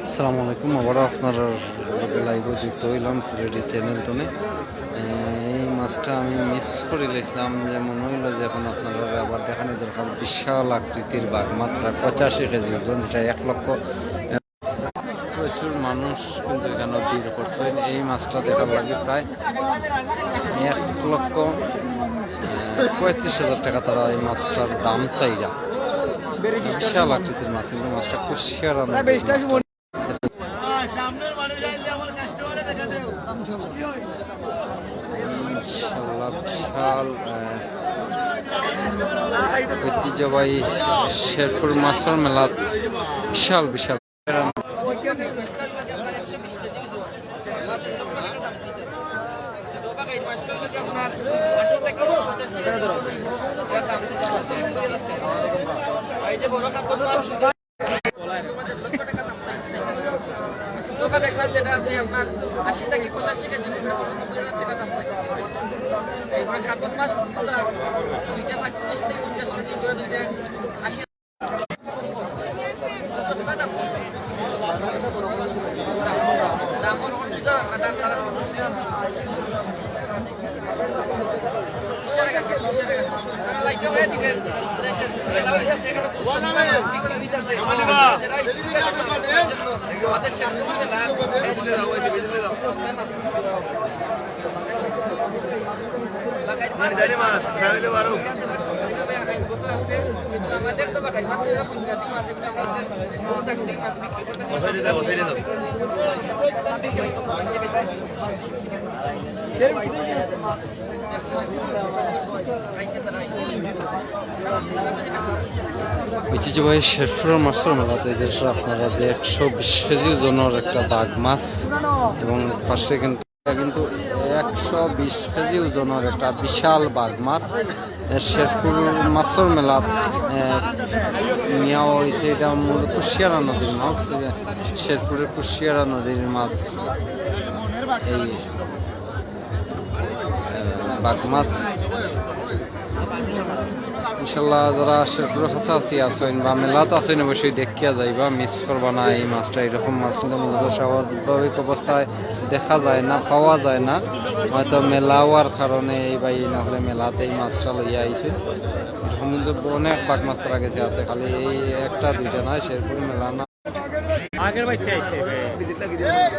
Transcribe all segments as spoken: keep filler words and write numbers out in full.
আসসালামু আলাইকুম, আবার আপনারার লগে live-ও যুক্ত অইলাম সিলেটি channel তনে। এ, এই মাছটা আমি miss করি লাইছিলাম, যে মনে অইলো যে এখন আপনারারে আবার দেখানি দরকার। বিশাল আকৃতির বাঘ মাছ, প্রায় পঁচাশি কেজি ওজন, যেটা এক লক্ষ, এ, প্রচুর মানুষ কিন্তু এখানে ভিড় করছইন এই মাছটা দেখার লাগি। প্রায় এক লক্ষ, এ, পঁয়ত্রিশ হাজার টাকা তারা এই মাছটার দাম চাইরা। বিশাল আকৃতির মাছ, কিন্তু মাছটা কুশিয়ারা নদীর মাছটা। ইনশাল্লাহ, বিশাল, আহ, ঐতিহ্যবাহী শেরপুর মাছর মেলাত বিশাল বিশাল। ঐতিহ্যবাহী শেরপুরের মাছর মেলাতে দেখরা আপনারা যে একশো বিশ কেজি ওজনের একটা বাঘ মাছ, এবং পাশে কিন্তু, কিন্তু একশো বিশ কেজি ওজনের একটা বিশাল বাঘ মাছ। এ, শেরপুর মাছর মেলাত, এ, নেওয়া অইছে। এটা মূল কুশিয়ারা নদীর মাছ, এ, শেরপুরের কুশিয়ারা নদীর মাছ। এই, এ, বাঘ মাছ। ইনশাল্লাহ, যারা শেরপুরের কাছাকাছি আছইন বা মেলাত আছইন, অবশ্যই দেখিয়া যাইবা, miss করবা না এই মাছটা। এরকম মাছ কিন্তু মূলত স্বাভাবিক অবস্থায় দেখা যায় না, পাওয়া যায় না। হয়তো মেলা অওয়ার কারণে এই ভাই না হলে মেলাতে এই মাছটা লইয়া আইছে। এরকম কিন্তু অনেক বাঘ মাছ তারা গেছে আছে, খালি এই একটা দুইটা নয়, শেরপুর মেলা না। আগের বার চাইছে ভাই।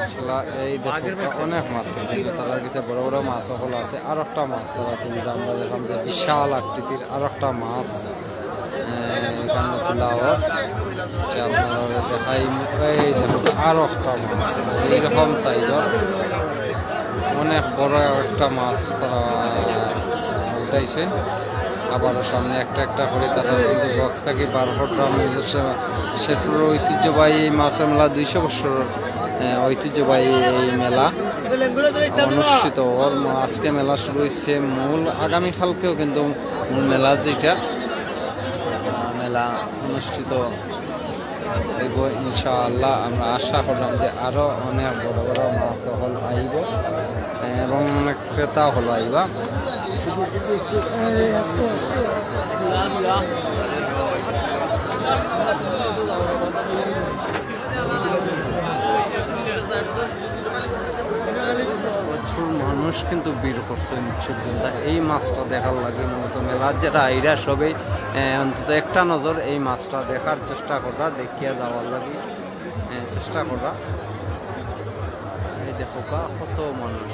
মাশাআল্লাহ, এই দেখো, আগের বার অনেক মাছ কিন্তু তারা গেছে, বড় বড় মাছ সকল আছে। আর একটা মাছ তারা তুলছে, আমরা দেখলাম যে বিশাল আকৃতির আর একটা মাছ। এ, এখানে তোলা হয়। আচ্ছা, আপনারা দেখাই, এই দেখুন, আরো একটা মাছ, এইরকম সাইজের অনেক বড় একটা মাছ তারা উঠাইছে। আবারও সামনে একটা একটা করে তারা কিন্তু বক্স থাকি বার করলাম। নিজস্ব শেরপুরের ঐতিহ্যবাহী এই মাছের মেলা, দুইশো বছর, এ, ঐতিহ্যবাহী এই মেলা অনুষ্ঠিত। ওর ম-, আজকে মেলা শুরু হয়েছে, মূল আগামীকালকেও কিন্তু মূল মেলা যেটা, মেলা অনুষ্ঠিত হইব ইনশাআল্লাহ। আমরা আশা করলাম যে আরো অনেক বড় বড় মাছ হল আইব এবং অনেক ক্রেতা হল আইবা। প্রচুর মানুষ কিন্তু ভিড় করছে, ইচ্ছুক জনতা এই মাছটা দেখার লাগি। মূলত মেলাত যারা আইরা সবাই, এ, অন্তত একটা নজর এই মাছটা দেখার চেষ্টা কররা, দেখিয়া যাওয়ার লাগি, এ, চেষ্টা কররা। এই দেখো কা, কত মানুষ।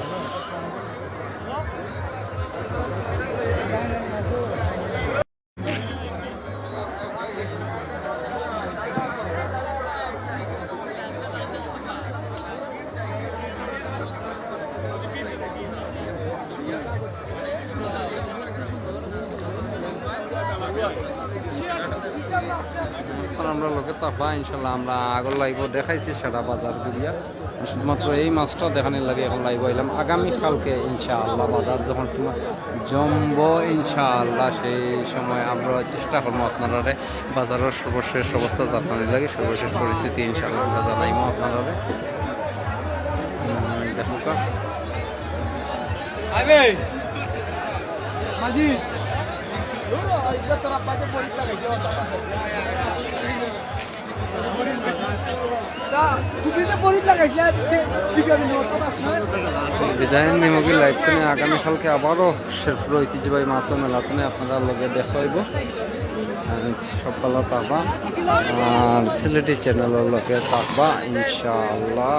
এখন আমরা লোকে তো আব্বা, ইনশাল্লাহ, আমরা আগর live-ও দেখাইছি সারা বাজার ঘুরিয়া। শুধুমাত্র এই মাছটা দেখানির লাগি এখন live-ও আইলাম। আগামীকালকে ইনশাআল্লাহ বাজার যখন সময় জমবো, ইনশাআল্লাহ সেই সময় আমরা চেষ্টা করবো আপনারারে বাজারের সর্বশেষ অবস্থা জানানির লাগি, সর্বশেষ পরিস্থিতি ইনশাআল্লাহ আমরা জানাইমু আপনারারে। উম, দেখো কা। আরে, মাঝি, তোরা পাশে পরিষ্কার রেখে। তুমি তো পরিত লাগাইছিলা, বিকালে নটা পাঁচ নয়। বিদায় নিমগি লাইভ থনে। আগামীকালকে আবারও শেরপুর ঐতিহ্যবাহী মাছর মেলা থনে আপনারার লগে দেখা অইবো। আহ, সব ভালা থাকবা, আর সিলেটি চ্যানেলর লগে থাকবা ইনশাআল্লাহ।